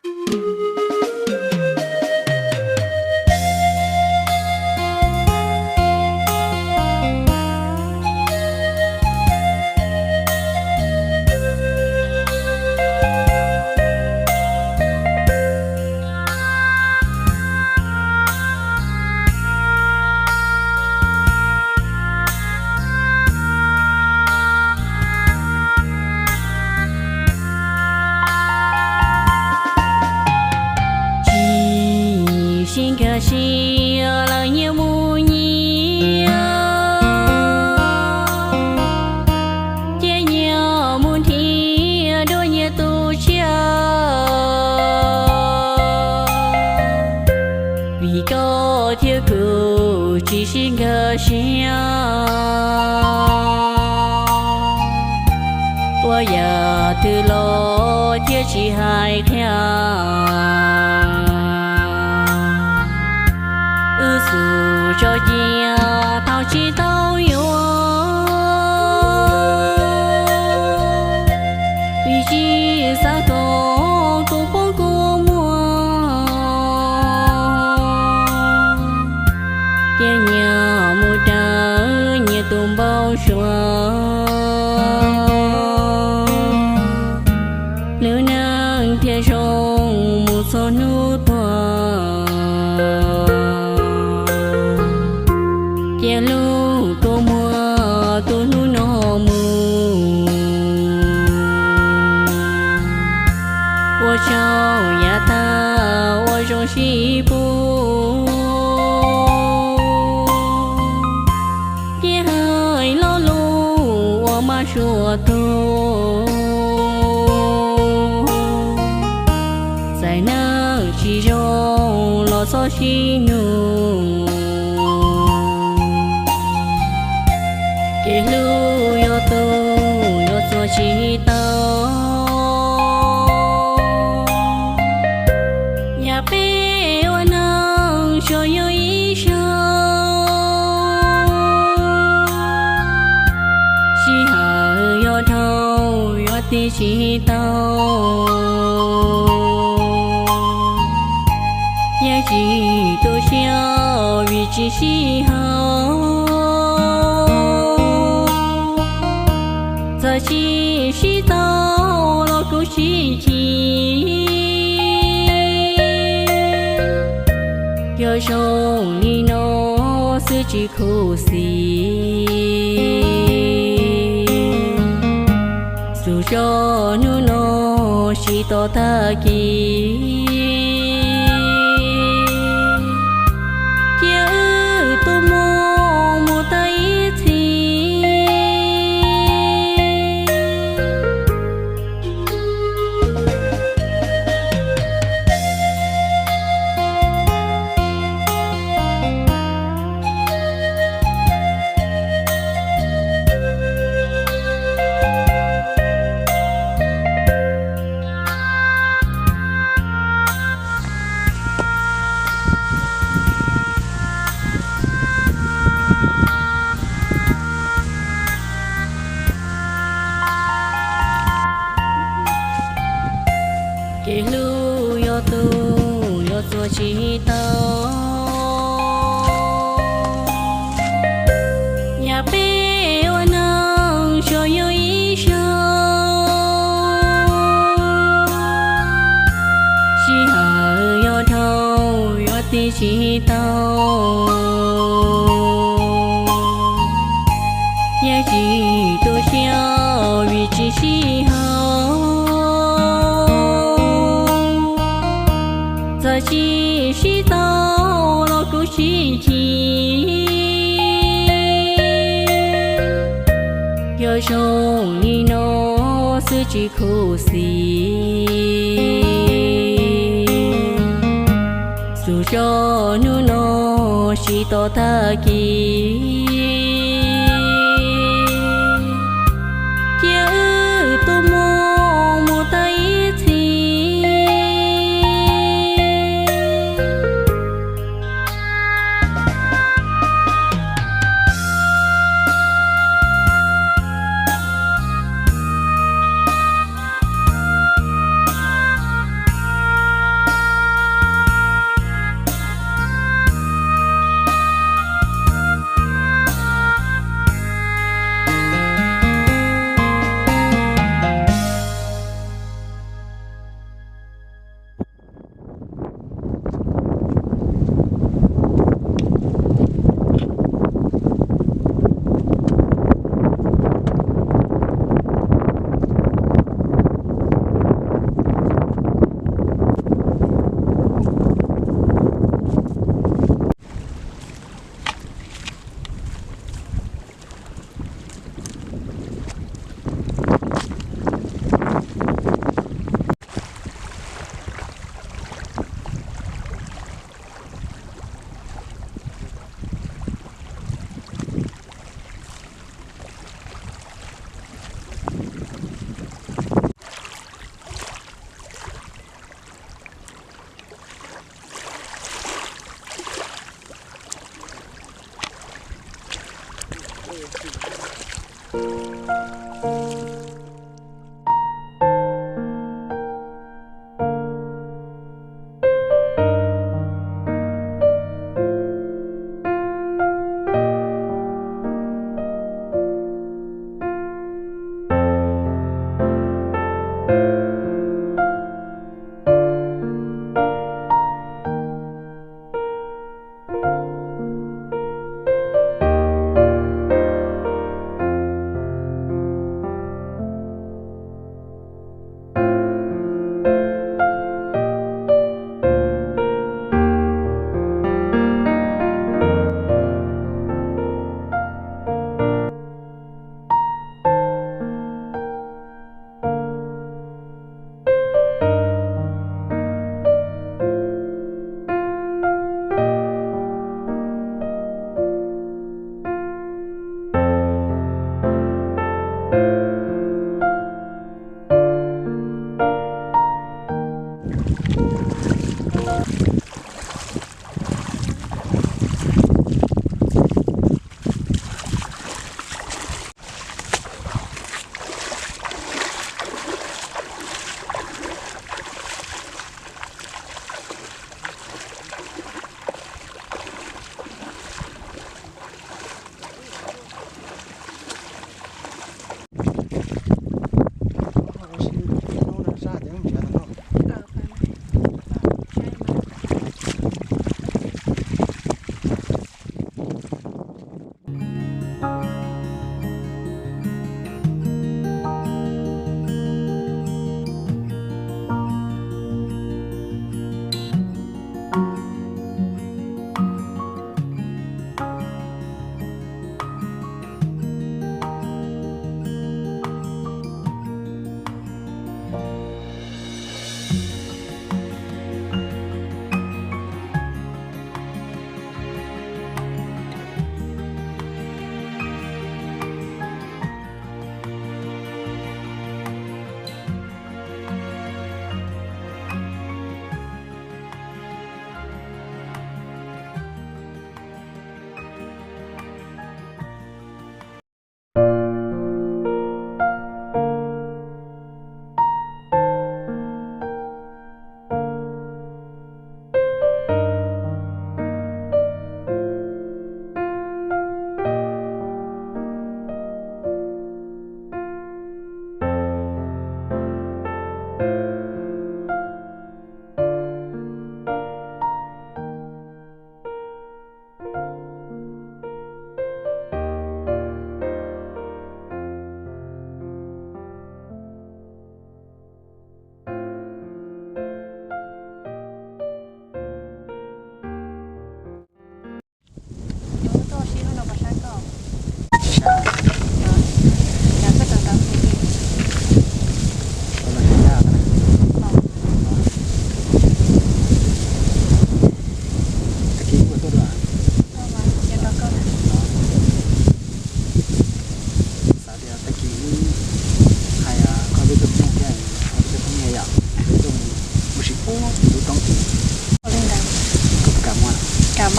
Tsis sib nkag siab lawv nyias mus nyias, cia nyias mus nrhiav dua nyias tus tshiab. Vim koj thiab kuv tsis sib nkag siab, ua yam twg los thiaj tsis hais qhia. Wb xub tso cia thaum tsis tau yuav, vim tsis xav kom kua poob kua muag, cia nyias mus raws nyias tus npau suav. Lub neej thiaj zoo mus txog hnub tuag, cia lub kua muag tu hnub no mus. Ua tsaug yav tag uas zoo sib pub, thiab hais lo lus uas mab suav tuag. Txawm neej tsis zoo los txhob sib nug, kev hlub yuav tu yuav txuas tsis tau. Yam peb ua neej tsuas yog ib zaug, sij hawm yuav dhau yuav tiv tsis tau. Yeej tsis tu siab vim tsis sib haum, txawm tsis sib tau los kuv sib chim. Yog zoo li no xwb tsis khuv xim, xub tso hnub no tsis tos tag kis, cia wb tus muam mus tag ib txhis. Kev hlub yuav tu yuav txuas tsis tau. Yam peb ua neej tsuas yog ib zaug, sij hawm yuav dhau yuav tiv tsis tau. Yeej tsis tu siab vim tsis sib haum, txawm tsis sib tau los kuv sib chim. Yog zoo li no xwb tsis khuv xim, xub tso hnub no tsis tos tag kis, cia wb tus muam mus tag ib txhis.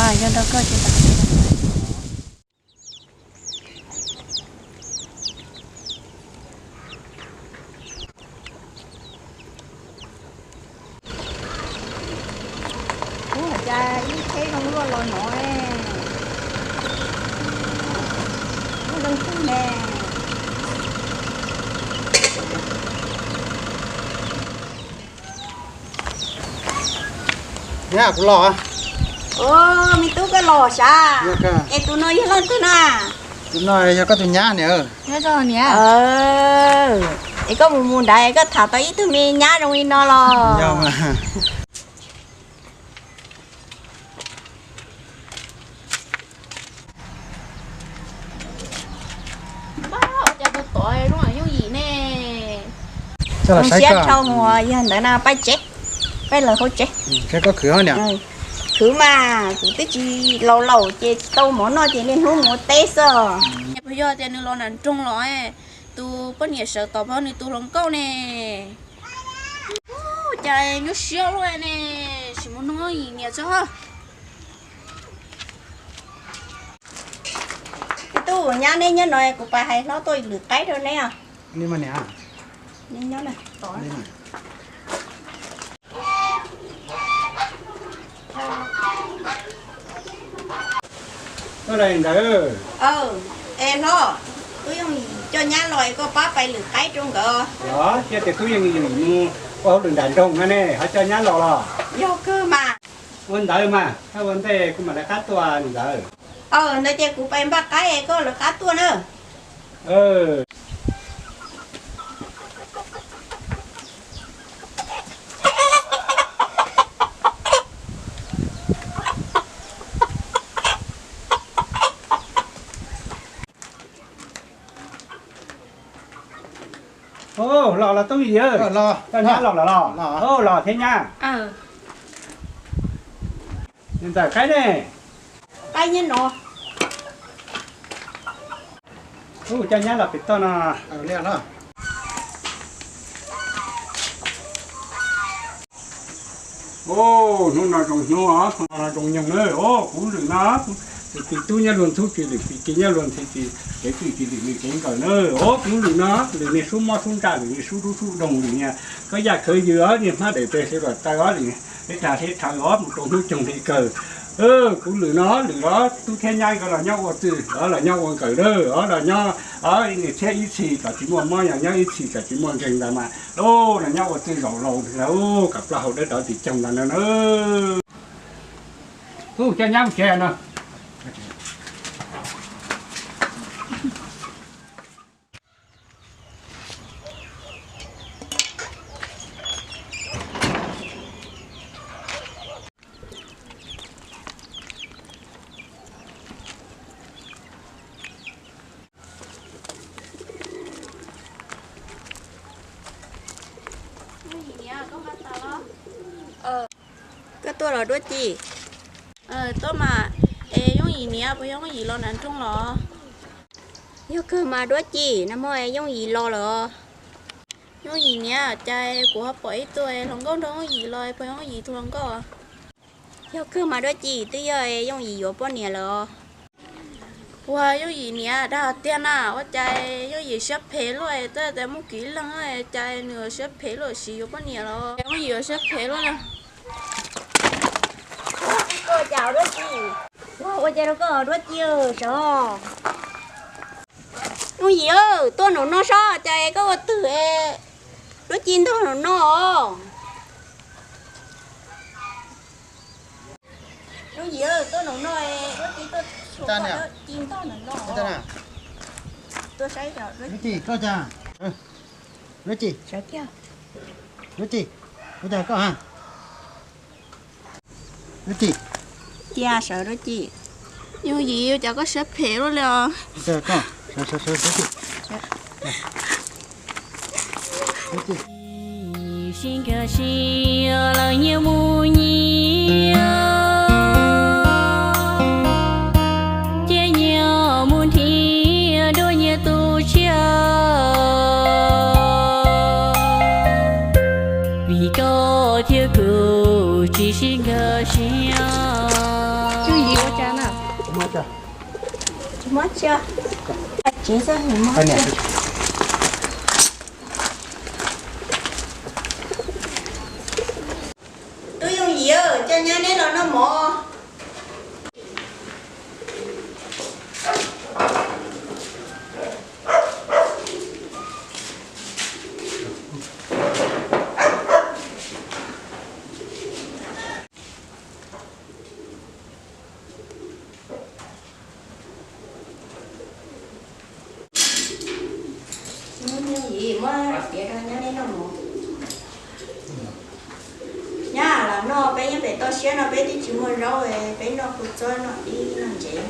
Yog nrog koj ces Ua cas ib tsheb zoo luaj los no, muaj leej twg ne? Nyab, kuv los. Me tub, koj los sav? Es tus no yog leej twg na? Tus no yog koj tus nyab niam. Es koj mus mus nrad es koj tham tau ib tug me nyab zoo li no los? Ua cas tus tod zoo yooj yim ne. Zoo siab dhau mus, yog ntawd na pab tsev, pab lawv hauv tsev. Khwv mas kuv twb tsis laus laus ces tsis tau mov noj ces niaj hnub mus ua teb xwb. Puas yog tias nws los nram nroog los, tus poj niam sawv tod puas yog nws tus hluas nkauj ne? Cas nyuaj siab luaj ne, sim mus nug yooj yim niam tso. Tub, nyab neb nyob no, kuv pais hais hlob tuaj lwm qaib rau neb os. Es hlob, tub yooj yim coj nyab los es koj pab pais lwm qaib rau nkawd. Los thiab tias tub yooj yim mus ua hauj lwm nram nroog no ne, ho coj nyab los los? Yog kawg mas. Ua ntawd mas, ua ntej kuv mam lawv qab tuaj ntawd. Ntawd ces kuv pais npaj qaib es koj lawv qab tuaj na. Los los tub yooj yim, coj nyab los lawm los? Los thiab nyab. Ntxawm, qaib ne? Qaib nyob no. Coj nyab los pem toj no. Hnub no zoo hnub os, hnub no zoo nyoog na. Os, kuv lwm no, tus tub nyob luag ntxhub tsis lwm tsis kev, nyob luag ntxhi tsis kev, tsis lwm kev nkawm na. Os, kuv lwm no, lwm niag sub mob sub ntsaj, lwm niag sub dub sub doog, lwm niag khawv yaj khawv yws, niag hmab daim teg sawv daws taw os, lwm niag dag seb rhawv os, mus rau hnub coog li kawg. Kuv lwm no, lwm los tub thiab nyab nkawd los nyob ua txwj, los nyob ua nkawm na, los nyob niag thiab ib txhis kom tsis muaj mob, yog nyob ib txhis kom tsis muaj nkeeg ntawd mas, los nyob ua txwj zaum laus ntawd, kom plaub hau dawb dawb tim coog ntawd na. Ub, coj nyab mus tsev no. Koj tuaj los Duab Ci? Tuaj mas, es Yooj Yim niam, puas yog Yooj Yim los nram nroog los? Yog kawg mas Duab Ci, nag hmo Yooj Yim los lawm os. Yooj Yim niam, cas kuv ho pom ib tug hluas nkauj nrog Yooj Yim los, puas yog Yooj Yim tus hluas nkauj? Yog kawg mas Duab Ci, twb yog Yooj Yim yuav poj niam lawm os. Ua Yooj Yim niam, dag tiag na, ua cas Yooj Yim siab phem luaj, twb tias muaj kiag ib leeg, cas nws siab phem luaj, sim yuav poj niam los Yooj Yim siab phem luaj na. Koj cas Duab Ci? Ua cas rau koj Duab Ci sov? Yooj Yim, tuaj nraum no sob, cas koj ua twg, Duab Ci ntog nraum no os. Yooj Yim, tuaj nraum no, Duab Ci tuaj, Duab Ci ntog nraum no. Duab Ci, koj cas? Duab Ci, Duab Ci, ua cas koj? Duab Ci, cia sawv Duab Ci. Yooj Yim, cas koj siab phem luaj li os? Sawv, sawv, Duab Ci. Sib nkag siab lawv nyias mus nyias, cia nyias mus nrhiav dua nyias tus tshiab, vim koj thiab kuv tsis sib nkag siab. Yooj Yim, Tsis muab tsi. Tsis muab tsi. Tsev xwb, tsis muab tsi. Tub Yooj Yim, coj nyab neb los noj mov. Tub Yooj Yim, muab tiav rau nyab neb noj mov. Nyab los noj, peb nyob pem toj siab no peb twb tsis muaj zaub, peb noj kua txob, noj dib noj ntsev.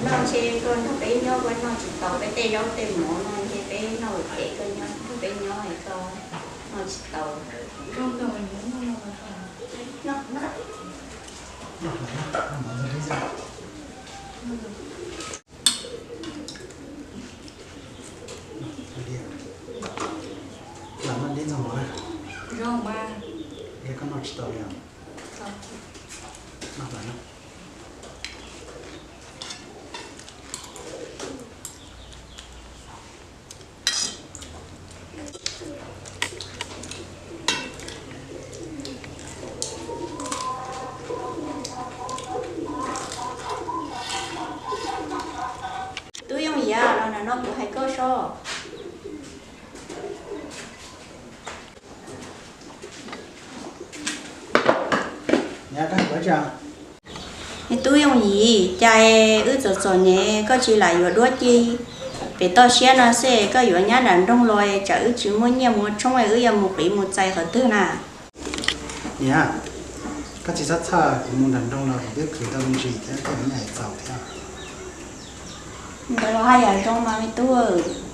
Noj ntshe koj nrog peb nyob koj noj tsis tau, peb tej zaub tej mov no ntshe peb noj ces koj nyob nrog peb nyob es koj noj tsis tau. Los noj dib ntxoog mov na. Zoo mas. Koj noj tsis tau li os. Noj hlawv na. Tub Yooj Yim, los nram no kuv hais koj sob. Me Tub Yooj Yim, cas wb txom txom nyem koj tsis lam yuav duab ci pem toj siab no xwb, koj yuav nyab nram nroog los tsam wb tsis muaj nyiaj muaj tshoob, wb yuav mus qiv mus txais qhov twg na? Niam, koj tsis txhob txhawj, kuv mus nram nroog los kuv twb khwv tau me ntsis thiab, tej me nyuam hais txaus thiab. Ntawd los haj yam zoo mas me tub.